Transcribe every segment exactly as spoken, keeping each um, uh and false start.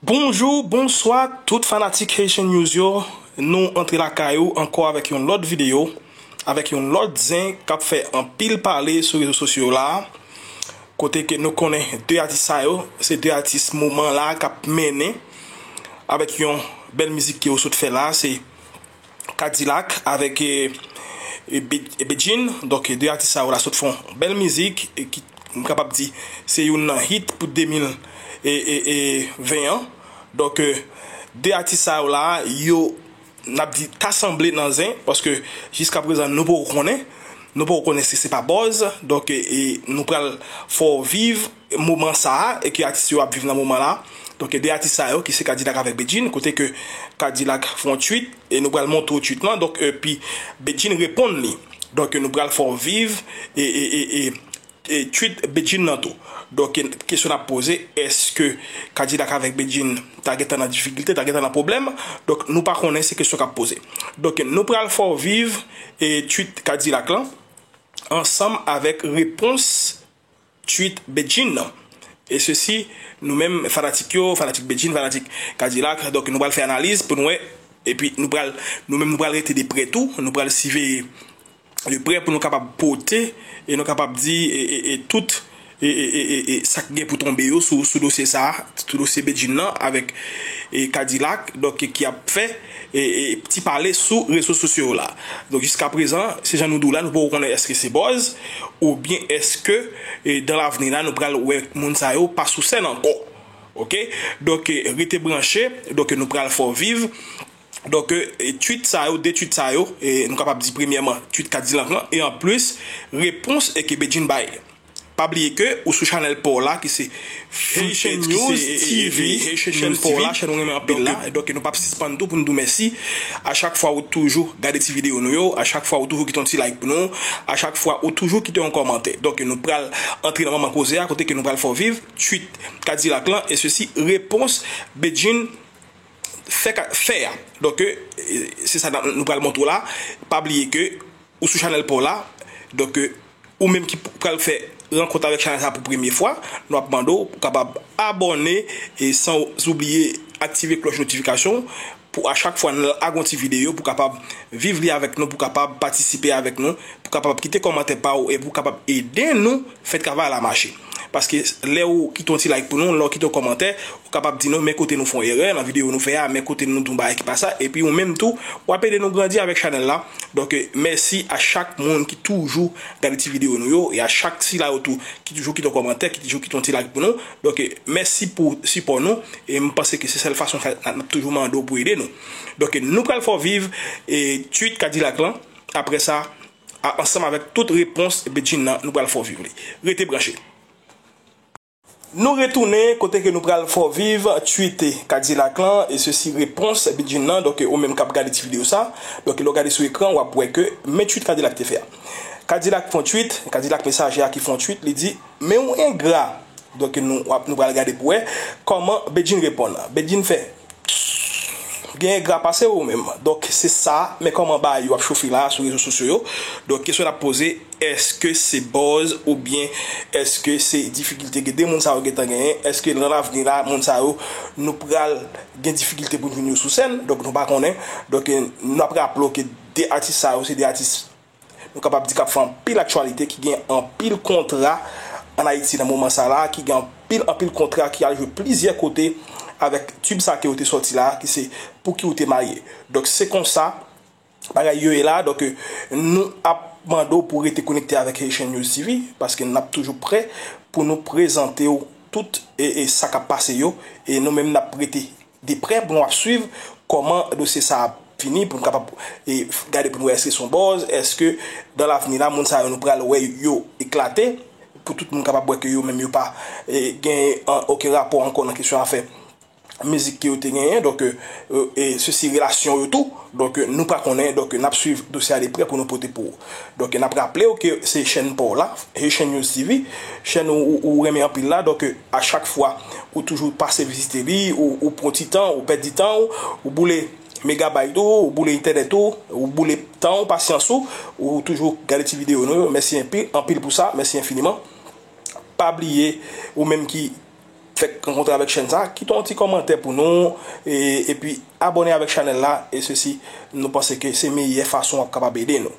Bonjou, bonswa tout fanatik Haitian News yo. Nou antre lakay ou ankò avèk yon lòt videyo, avèk yon lòt zen k ap fè anpil pale sou rezo sosyo la. Kote ke nou konnen de atis sa yo, se de atis moman la k ap mennen avèk yon bèl mizik ke yo sot fè la, se Kadilak avèk e, e, Be- e Bedjine. Donk, de atis sa yo la sot fè yon bèl mizik e ki, m kapab di, se youn nan hit pou de mil ven an. Donk, e, de atis sa yo la, yo, n ap di, ta sanble nan zen, paske jiska prezan, nou poko konnen. Nou poko konnen si se pa buzz. Donk, e, e, nou pral fè w viv moman sa a, e ke atis yo ap viv nan moman la. Donk, de atis sa yo, ki se Kadilak avèk Bedjine, kote ke Kadilak fè yon tweet, e nou pral montre w tweet lan, donk, epi Bedjine reponn li. Donk, nou pral fè w viv, e, e, e, e, e tweet Bedjine nan tou. Donk, kesyon n ap poze, èske Kadilak avèk Bedjine ta gentan nan difikilte, ta gentan nan pwoblèm? Donk, nou pa konnen, se kesyon k ap poze. Donk, nou pral fè w viv, e, tweet Kadilak lan, ansanm avèk repons tweet Bedjine nan. E sesi, nou menm fanatik yo, fanatik Bedjine, fanatik Kadilak, donk nou pral fè analiz pou nou wè, epi nou pral, nou menm nou pral rete de prè tou, nou pral siveye de prè pou nou kapab pote, e nou kapab di, e, e, e tout, e, e, e, e, e sa k gen pou tonbe yo sou, sou dosye sa a, sou dosye Bedjine nan avèk, e, Kadilak, donk, ki ap fè, e, e, ti pale sou rezo sosyo yo la. Donk, jiska prezan, se jan nou di w la, nou poko konnen èske se buzz, oubyen èske, e, dan lavni la, nou pral wè moun sa yo pa sou sèn ankò. Oke? Donk, e, rete branche, donk, nou pral fè w viv. Donk, e, tweet sa yo, de tweet sa yo, e, nou kapab di premyèman, tweet Kadilak lan, e anplis, repons e ke Bedjine bay. Pa bliye ke ou sou chanèl pa w la, ki se Haitian News T V, Haitian News T V, chèn pa w la, chèn ou renmen anpil la. Donk, nou p ap sispann tou pou nou di w mèsi. A chak fwa ou toujou gade ti videyo nou yo, a chak fwa ou toujou kite yon ti like pou nou, a chak fwa ou toujou kite yon kòmantè. Donk, nou pral antre nan moman koze a, kote ke nou pral fè w viv tweet Kadilak lan, e sesi, repons Bedjine fè ka- fè a. Donk, e, se sa n ap- nou pral montre w la. Pa bliye ke ou sou chanèl pa w la. Donk, e, ou menm ki p- pral fè rankont avèk chanèl sa pou premye fwa, nou ap mande w pou kapab abòne e san oubliye aktive klòch notifikasyon pou a chak fwa n lage yon ti videyo, pou kapab viv li avèk nou, pou kapab patisipe avèk nou, pou kapab kite kòmantè pa w e pou kapab ede nou fè travay la mache. Paske lè ou kite yon ti like pou nou, lè ou kite yon kòmantè, ou kapab di nou men kote nou fè yon erè nan videyo nou fè a, men kote nou di yon bagay ki pa sa, epi ou menm tou, w ap ede nou grandi avèk chanèl la. Donk, e, mèsi a chak moun ki toujou gade ti videyo nou yo, e a chak sila yo tou ki toujou kite yon kòmantè, ki toujou kite yon ti like pou nou. Donk, e, mèsi pou sipò nou, e m panse ke se sèl fason n ap toujou mande w pou ede nou. Donk, e, nou pral fè w viv, e, tweet Kadilak lan. Apre sa, a- ansanm avèk tout repons Bedjine nan, nou pral fè w viv li. Rete branche. Nou retounen kote ke nou pral fè w viv tweet Kadilak lan, e sesi repons Bedjine nan, donk ou menm k ap gade ti videyo sa, donk lè w gade sou ekran, w ap wè ke men tweet Kadilak te fè a. Kadilak fè yon tweet, Kadilak mesaje a ki fè yon tweet, li di, men w engra. Donk nou, w ap- nou pral gade pou wè kòman Bedjine reponn. Bedjine fè, gen engra pase w menm. Donk, se sa, men kòman bagay yo ap chofe la sou rezo sosyo yo. Donk, kesyon n ap poze, èske se buzz oubyen èske se difikilte ke de moun sa yo gentan genyen? Èske nan lavni la, moun sa yo, nou pral gen difikilte pou n jwenn yo sou sèn? Donk, nou pa konnen. Donk, n ap raple w ke de atis sa yo, se de atis nou kapab di k ap fè anpil aktyalite, ki gen anpil kontra ann Ayiti nan moman sa la, ki gen anpil, anpil kontra ki al jwe plizyè kote avèk tib sa ke yo te sòti la, ki se Pouki ou te marye. Donk, se konsa bagay yo ye la. Donk, nou ap mande w pou rete konekte avèk Haitian News T V, paske n ap toujou prè pou nou prezante w tout e, e sa k ap pase yo, e nou menm n ap rete de prè pou nou ap swiv kòman dosye sa ap fini, pou nou kapab e, gade pou nou wè èske se yon buzz, èske dan lavni la, moun sa yo nou pral wè yo eklate, pou tout moun kapab wè ke yo menm yo pa e, gen an, okenn rapò ankò nan kesyon afè mizik ke yo te genyen, donk e, e, e sesi relasyon yo tou, donk e, nou pa konnen, donk e, n ap swiv dosye a de prè pou nou pote pou ou. Donk e, n ap raple w ke se chèn pa w la, Haitian News T V, chèn ou, ou, ou renmen anpil la, donk e, a chak fwa ou toujou pase vizite li, ou, ou pran ti tan, ou pèdi tan ou, ou boule megabayt ou, ou boule entènèt ou, ou boule tan ou, pasyans ou, ou toujou gade ti videyo nou yo. Mèsi anpil, anpil pou sa, mèsi enfiniman. Pa bliye, ou menm ki fèk rankontre avèk chèn sa, kite yon ti kòmantè pou nou, e, epi abòne avèk chanèl la, e sesi, nou panse ke se meyè fason w ap kapab ede nou.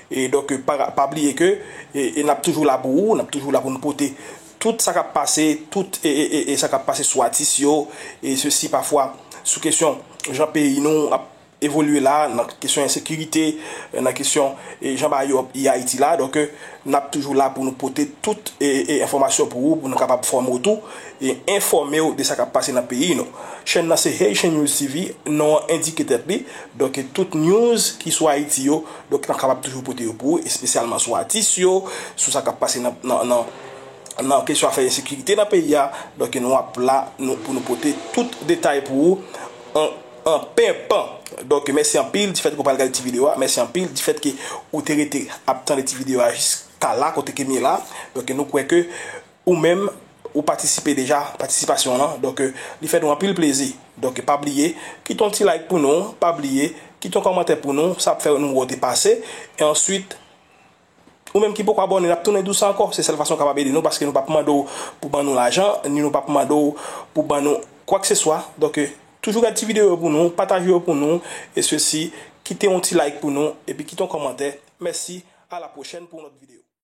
E donk, pa, pa bliye ke, e, e n ap toujou la pou ou, n ap toujou la pou nou pote tout sa k ap pase, tout, e, e, e, e sa k ap pase sou atis yo, e sesi pafwa sou kesyon jan peyi nou ap evolye la, nan kesyon ensekirite, nan kesyon, e, jan bagay yo ye Ayiti la. Donk, e, n ap toujou la pou nou pote tout, e, e, enfòmasyon pou ou, pou nou kapab fòme w tou, e enfòme w de sa k ap pase nan peyi nou. Chèn nan se Haitian News T V, non an endike tèt li. Donk, e, tout news ki sou Ayiti yo, donk, n ap kapab toujou pote yo pou ou, espesyalman sou atis yo, sou sa k ap pase nan, nan, nan, nan kesyon afè ensekirite nan peyi a. Donk, nou ap la nou, pou nou pote tout detay pou ou an, an penpan. Donk, mèsi anpil difèt ke w pral gade ti videyo a. Mèsi anpil difèt ke ou te rete ap tande ti videyo a jiska la, kote ke m ye la. Donk, nou kwè ke ou menm, ou patisipe deja, patisipasyon w lan. Donk, li fè nou anpil plezi. Donk, pa bliye, kite yon ti like pou nou, pa bliye, kite yon kòmantè pou nou, sa ap fè nou wè w te pase. E answit, ou menm ki poko abòne, n ap tounen di w sa ankò. Se sèl fason w kapab ede nou, paske nou p ap mande w pou ban nou lajan, ni nou p ap mande w pou ban nou kwakseswa. Donk, toujou gade ti videyo yo pou nou, pataje yo pou nou, e sesi, kite yon ti like pou nou, epi kite yon kòmantè. Mèsi, a la pwochèn pou yon lòt videyo.